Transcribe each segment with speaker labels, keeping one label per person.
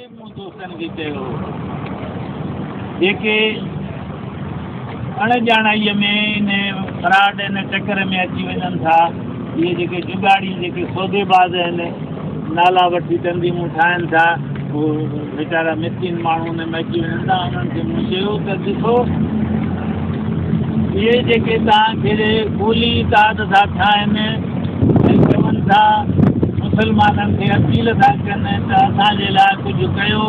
Speaker 1: به مون دوستن کي چيو هو، جيڪي اڻ ڄاڻائيء ۾ ان فراڊ ان چڪر ۾ اچي وڃن ٿا، اهي جيڪي جڳاڙي جيڪي سوديباز آهن، نالا وٺي تنظيمون ٺاهن ٿا، هو ويچارا مسڪين ماڻهو ان ۾ اچي وڃن ٿا، انهن کي مون چيو ته ڏسو اهي جيڪي توهان کي ڪولي اتحاد ٿا ٺاهن ۽ چون ٿا مسلمانن کي اپيل ٿا ڪن ته اسان جي لاء ڪجهه ڪيو،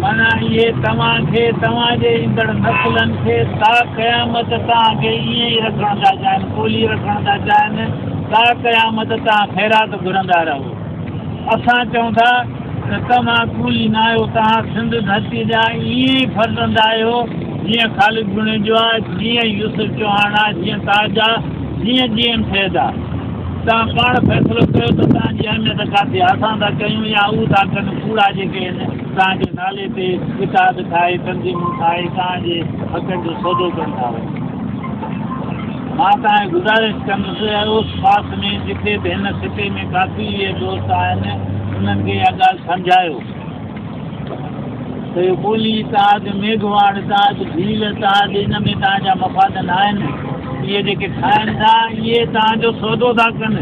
Speaker 1: معنيٰ اهي توهان کي توهان جي ايندڙ نسلن کي تا قيامت توهان کي ائين ئي رکڻ ٿا چاهن، ڪولي رکڻ ٿا چاهن، تا قيامت توهان خيرات گهرندا رهو. اسان چئون ٿا ته توهان ڪولي نه آهيو، توهان سنڌ ڌرتيء جا ائين ئي فرزند آهيو، جيئن خالد جوڻيجو آ، جيئن يوسف چوهاڻ آ، جيئن تاج آ، جيئن جي ايم سيد آ. توهان پاڻ فيصلو ڪيو ته توهان جي اهميت ڪاٿي آ، اسان ٿا ڪيون يا هو ٿا ڪن، ڪوڙا جيڪي آهن توهان جي نالي تي اتحاد ٺاهي، تنظيمون ٺاهي توهان جي حقن جو سودو ڪن ٿا وڃن. مان توهان کي گذارش ڪندس اوس پاس ۾ جتي به هن خطي ۾ ڪافي اهي دوست آهن انهن کي اها ڳالهه سمجهايو ته اهو ٻولي اتحاد، ميگهواڙ اتحاد، ڀيل اتحاد ان ۾ توهان جا مفاد نه آهن. اهي جيڪي ٺاهن ٿا اهي توهان جو سودو ٿا ڪن،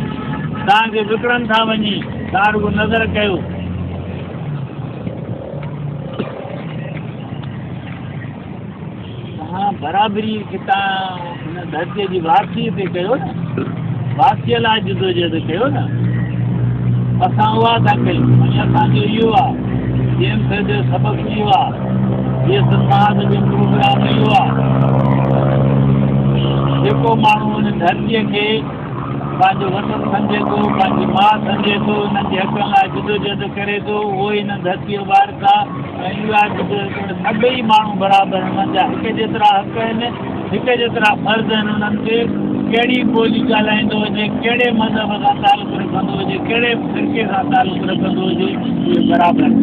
Speaker 1: توهان کي وڪڻن ٿا وڃي، توهان رڳو نظر ڪيو. توهان برابريء کي توهان هن ڌرتيء جي وارثيء تي ڪيو نه، وارثيء لاء جدوجهد ڪيو نه، اسان اها ٿا ڪيون ۽ اسان جو اهو آ، جي ايم سيد جو سبق اهو آ، جي ايس سماج جو پروگرام اهو آ، جيڪو ماڻهو هن ڌرتيء کي پنهنجو وطن سمجهي ٿو، پنهنجي ماء سمجهي ٿو، انهن جي حقن لاء جدوجهد ڪري ٿو، اهو ئي هن ڌرتيء جو وارث آ. ۽ اها جدوجهد سڀئي ماڻهو برابر انهن جا هڪ جيترا حق آهن، هڪ جيترا فرض آهن انهن تي ڪهڙي ٻولي ڳالهائيندو هجي، ڪهڙي مذهب سان تعلق رکندو هجي، ڪهڙي فرقي سان تعلق رکندو هجي، اهي برابر آهن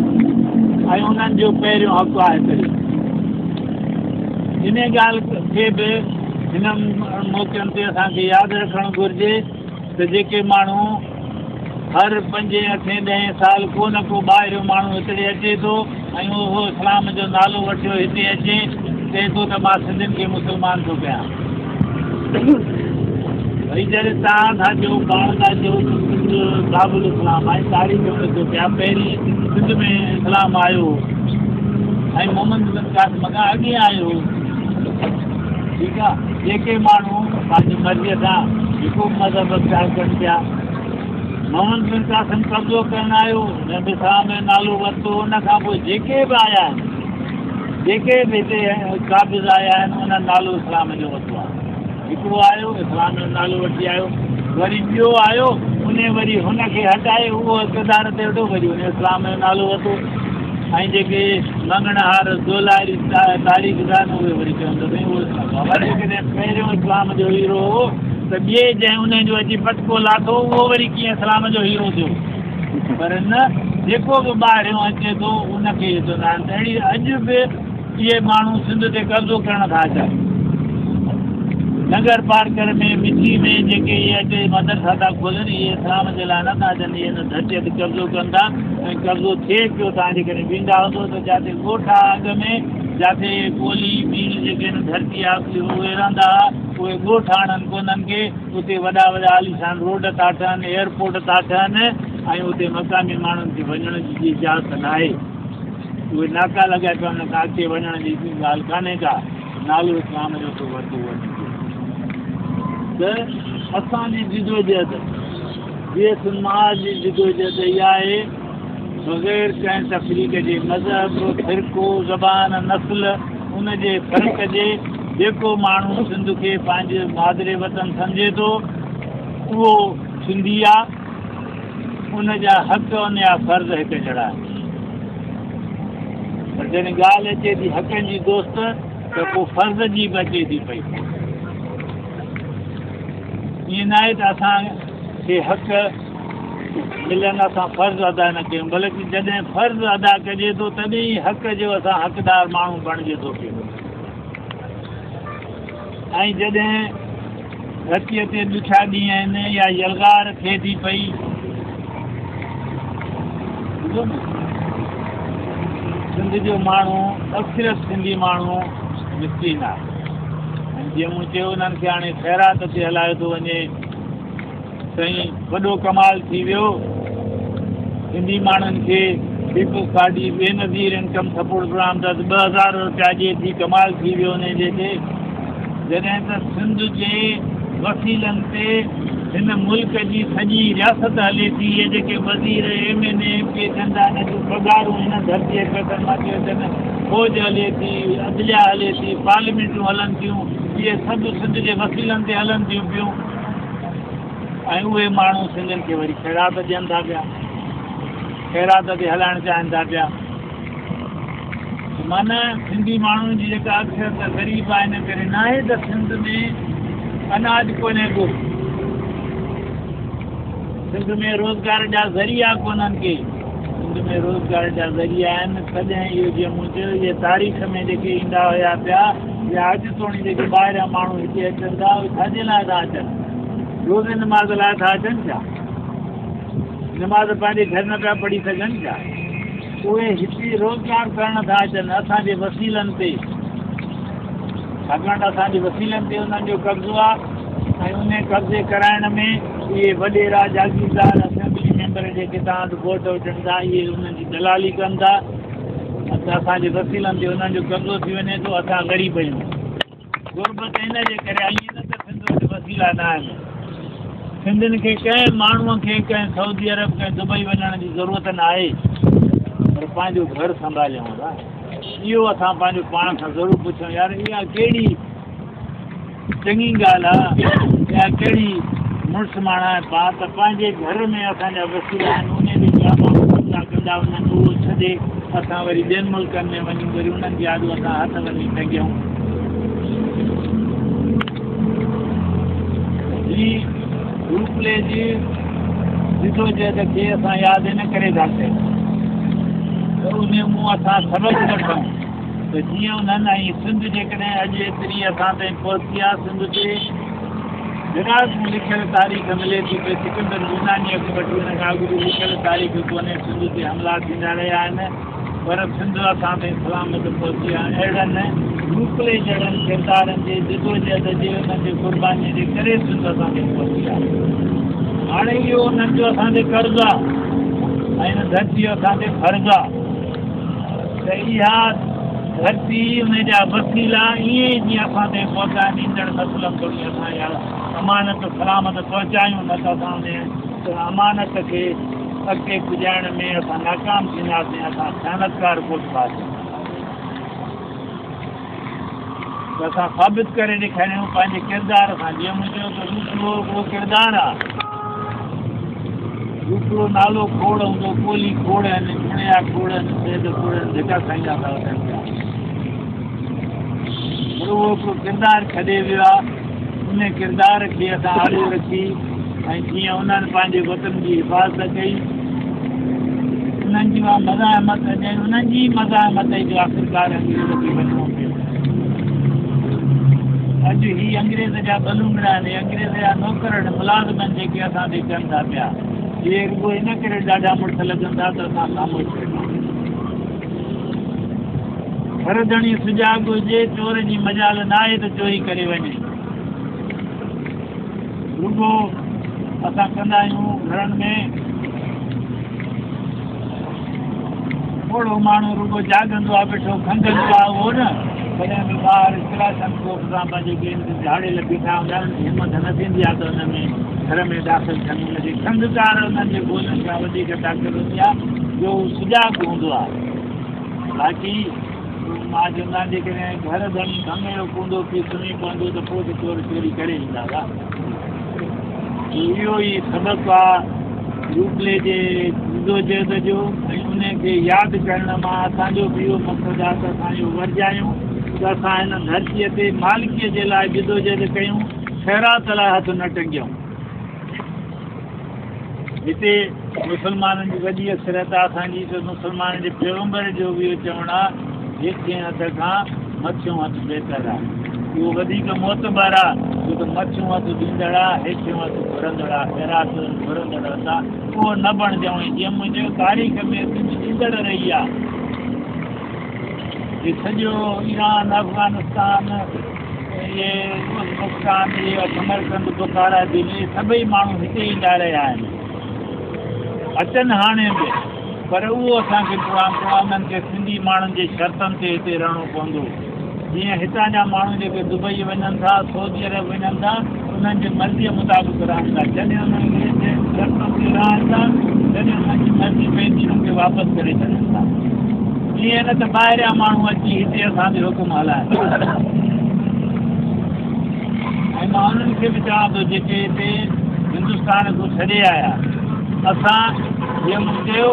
Speaker 1: ۽ انهن جو پهريون حق آهي ڪري ان ڳالهه کي به هن موقعن تي اسان کي ياد رکڻ گهرجي ته جيڪي ماڻهو هر پنجين اٺين ڏهين سال ڪو نه ڪو ٻاهريون ماڻهو هتڙي اچي ٿو ۽ اهو اسلام جو نالو وٺيو هتي اچي چئي ٿو ته مان سنڌين کي مسلمان ٿو ڪيان. ڀئي جڏهن توهان ٿا چئو پاڻ ٿا چئو ته سنڌ باب الاسلام آهي تاريخ ۾ لکيو پيا پهرين سنڌ ۾ اسلام آيو هو ۽ محمد بن قاسم کان اڳي آيو هو ٺيڪ آ جيڪي ماڻهو پنهنجي مرضيء سان جيڪو به مذهب اختيار ڪن پيا. محمد بن قاسم قبضو ڪرڻ آيو، هن به اسلام جو نالو ورتو، ان کان پوء جيڪي به آيا آهن، جيڪي به هتي قابض آيا آهن، انهن نالو اسلام جو ورتو آهي. هڪڙو آيو، اسلام جو نالو وٺي آيو، وري ٻيو آيو، انهي وري هن کي هٽائي اهو اقتدار تي ويٺو، وري انهي اسلام جو نالو ورتو. ۽ جيڪي مڱڻهار دولاري تاريخدان اهي وري چون ته سائين اهو اسلام بابا جيڪڏهن پهريون اسلام جو هيرو هو ته ٻئي جنهن انهي جو اچي پٽڪو لاٿو اهو وري ڪيئن اسلام جو هيرو ٿيو پر نه جيڪو به ٻاهريون اچي ٿو ان کي اهي چوندا آهن ته اهڙي اڄ به اهي ماڻهو سنڌ تي قبضو ڪرڻ ٿا اچن. ننگر پارڪر ۾ مٺي ۾ جيڪي اهي اچي مدرسا ٿا کولين اهي اسلام جي لاء نه ٿا اچن اهي هن ڌرتيء تي قبضو ڪن ٿا ۽ قبضو ٿئي پيو توهان جيڪڏهن ويندا هوندو ته جاتي ڳوٺ آ اڳ ۾ جاتي ڪولهي ڀيل جيڪي هن ڌرتي آ اهي رهندا ها اهي ڳوٺ آڻن ڪونهن ڪي اتي وڏا وڏا عاليشان روڊ ٿا ٺهن ايئرپورٽ ٿا ٺهن ۽ اتي مقامي ماڻهن کي وڃڻ جي اجازت ناهي. اهي ناڪا لڳائي پيا ان کان اڳتي وڃڻ جي ڳالهه ڪانهي ڪا، نالو اسلام جو ٿو ورتو وڃي پيو ته اسان جي جدوجهد جي سماج جي جدوجهد اها آهي بغير ڪنهن تفريق جي مذهب، فرقو، زبان، نسل ان جي فرق جي جيڪو ماڻهو سنڌ کي پنهنجي مادري وطن سمجهي ٿو اهو سنڌي آ. ان جا حق ان جا فرض هڪ جهڙا آهن. پر جڏهن ڳالهه اچي ٿي حقن جي دوست ته پوء فرض جي به اچي ٿي پئي. ائين نه آهي ته اسان کي حق ملن اسان فرض ادا نه ڪيون بلڪ جڏهن فرض ادا ڪجي ٿو تڏهن ئي حق جو اسان حقدار ماڻهو بڻجي ٿو پيو. ۽ جڏهن ڌرتيء تي ڏکيا ڏينهن آهن يا يلغار ٿئي ٿي پئي، سنڌ جو ماڻهو، اڪثريت سنڌي ماڻهو مسڪين آهي ۽ جيئن مون چيو انهن کي هاڻي خيرات تي هلايو ٿو وڃي. سائين وڏو ڪمال ٿي ويو سنڌي ماڻهن کي peoples party Benazir income support programme تحت 2000 روپيا ڏئي ٿي، ڪمال ٿي ويو انهي جي تي. جڏهن ته سنڌ جي وسيلن تي هن ملڪ جي سڄي رياست هلي ٿي، اهي جيڪي وزير، M N A, M P A ٿين ٿا انهن جون پگهارون هن ڌرتي جي پئسن مان ٿيون اچن، فوج هلي ٿي، عدليا هلي ٿي، پارليمينٽون هلن ٿيون، اهي سڀ سنڌ جي وسيلن تي هلن ٿيون پيون ۽ اهي ماڻهو سنڌين کي وري خيرات ڏين ٿا پيا، خيرات تي هلائڻ چاهين ٿا پيا. معنيٰ سنڌي ماڻهن جي جيڪا اڪثريت غريب آهي ان ڪري ناهي ته سنڌ ۾ اناج ڪونهي ڪو، سنڌ ۾ روزگار جا ذريعا ڪونهن ڪي، سنڌ ۾ روزگار جا ذريعا آهن تڏهن اهو جيئن مون چيو اهي تاريخ ۾ جيڪي ايندا هيا پيا يا اڄ توڻي جيڪي ٻاهريان ماڻهو هتي اچن ٿا اهي ڇا جي لاء ٿا اچن؟ روزي نماز لاء ٿا اچن ڇا؟ نماز پنهنجي گهر نه پيا پڙهي سگهن ڇا؟ اهي هتي روزگار ڪرڻ ٿا اچن اسان جي وسيلن تي، ڇاڪاڻ ته اسان جي وسيلن تي انهن جو قبضو آهي ۽ انهي قبضي ڪرائڻ ۾ اهي وڏيرا، جاگيردار، اسيمبلي ميمبر جيڪي توهان وٽ ووٽ وٺن ٿا اهي انهن جي دلالي ڪن ٿا ته اسان جي وسيلن تي انهن جو قبضو ٿي وڃي ٿو، اسان غريب آهيون. غربت ان جي ڪري آئي نه ته سنڌ وٽ وسيلا نه آهن. سنڌين کي ڪنهن ماڻهوء کي ڪنهن سعودي عرب ڪنهن دبئي وڃڻ جي ضرورت نه آهي پر پنهنجو گهر سنڀاليون ٿا. اهو اسان پنهنجو پاڻ کان ضرور پڇون يار اها ڪهڙي چڱي ڳالهه آهي اها ڪهڙي مڙس ماڻهائپ آهي ته پنهنجي گهر ۾ اسان جا وسيلا آهن انهي تي ٻيا ماڻهو قبضا ڪندا وڃن اهو ڇڏي اسان وري ٻين ملڪن ۾ وڃون وري انهن جي آڏو اسان هٿ وڃي ٽنگيون. هي روپلي جي جدوجهد کي اسان ياد ان ڪري ٿا ڪيون ته انهي مون اسان سبق وٺون ته جيئن انهن ۽ سنڌ جيڪڏهن اڄ ايتري اسان تائين پهتي آهي سنڌ تي جراث ۾ لکيل تاريخ ملي ٿي ته سڪندر يونانيء کان وٺي ان کان اڳ به لکيل تاريخ ڪونهي، سنڌ تي حملا ٿيندا رهيا آهن، پر سنڌ اسان تائين سلامت پهتي آهي. اهڙن روپلي جهڙن ڪردارن جي جدوجهد جي، انهن جي قربانيء جي ڪري سنڌ اسان تائين پهتي آهي. هاڻي اهو انهن جو اسان تي قرض آهي ۽ ان ڌرتيء جو اسان تي فرض آهي ته اها ڌرتي، ان جا وسيلا ائين ئي جيئن اسان تائين پهتا آهن، ايندڙ نسلن توڻي اسان اها امانت سلامت پهچايون، نه ته اسان ان امانت کي اڳتي پڄائڻ ۾ اسان ناڪام ٿينداسين، اسان خيانتڪار ڪوٺباسين. ته اسان ثابت ڪري ڏيکاريون پنهنجي ڪردار سان، جيئن مون چيو ته روپلو هڪڙو ڪردار آهي. روپلو نالو کوڙ هوندو، ڪولهي کوڙ آهن، جوڻيا کوڙ آهن، سيد کوڙ آهن، ڌڪا کائيندا ٿا وتن پيا. پر اهو هڪڙو ڪردار ڇڏي ويو آهي، ان ڪردار کي اسان آڏو رکي ۽ جيئن انهن پنهنجي وطن جي حفاظت ڪئي، انهن جي اها مزاحمت ۽ انهن جي ئي مزاحمت ئي جو آخرڪار انگريز کي وڃڻو پيو. اڄ هي انگريز جا ٻلونگڙا آهن، هي انگريز جا نوڪر آهن، ملازم آهن جيڪي اسان تي ڪن ٿا پيا. اهي رڳو ان ڪري ڏاڍا مڙس لڳن ٿا ته اسان خاموش ويٺا آهيون. گهر ڌڻي سجاڳ هجي، چور جي مجال ناهي ته چوري ڪري وڃي. رڳو اسان ڪندا آهيون گهرن ۾ پوڙهو ماڻهو رڳو جاڳندو آهي ويٺو کنگهندو آهي اهو نه ڪڏهن به ٻاهر ڪلاشن ڪوف سان پنهنجي ڪي جهاڙيل بيٺا هوندا آهن همت نه ٿيندي آهي ته ان ۾ گهر ۾ داخل ٿين ان جي کنگهڪار انهن جي گولين کان وڌيڪ طاقت هوندي آهي جو هو سجاڳ هوندو آهي باقي مان چوندو آهيان جيڪڏهن گهر ڌڻي ڀنگ جو ڪونڊو پي سمهي پوندو ته پوء ته چور چوري ڪري ايندا هئا. اهو ئي سبق آ روپلي جي جدوجهد جو ۽ ان کي ياد ڪرڻ مان اسان جو به اهو مقصد آ ته اسان اهو ورجايون ته اسان هن ڌرتيء تي مالڪيء جي لاء جدوجهد ڪيون، خيرات لاء هٿ نه ٽنگيون. هتي مسلمانن جي وڏي اڪثريت آ، اسان جي ته مسلمانن جي پيغمبر جو به اهو چوڻ آ، هيٺئين هٿ کان مٿيون هٿ بهتر آ. اهو وڌيڪ معتبر آ، ڇو ته مٿيون هٿ ڏيندڙ آ، هيٺيون هٿ گهرندڙ آ، خيرات گهرندڙ هٿ آ، اهو نه بڻجون ۽ جيئن مون چيو تاريخ ۾ سنڌ ڏيندڙ رهي آ. هي سڄو ايران، افغانستان، اهي ازبڪستان، اهي سمرقند، بخارا، دلي، سڀئي ماڻهو هتي ايندا رهيا آهن. اچن هاڻي به، پر اهو اسان کي پراڻ انهن کي سنڌي ماڻهن جي شرطن تي هتي رهڻو پوندو. جيئن هتان جا ماڻهو جيڪي دبئي وڃن ٿا، سعودي عرب وڃن ٿا، انهن جي مرضيء مطابق رهن ٿا. جڏهن انهن کي جنهن شرطن تي رهن ٿا، تڏهن انهن جي مرضي پئي ٿي انهن کي واپس ڪري ڇڏين ٿا. ائين نه ته ٻاهريان ماڻهو اچي هتي اسان تي حڪم هلائن. ۽ مان انهن کي به چوان ٿو جيڪي هتي هندستان کان ڇڏي آيا. اسان جيئن مون چيو،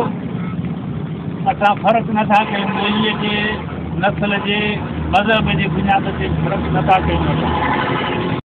Speaker 1: اسان فرق نٿا ڪيون ٻوليء جي، نسل جي، مذهب جي بنياد تي فرق نٿا ڪيون اسان.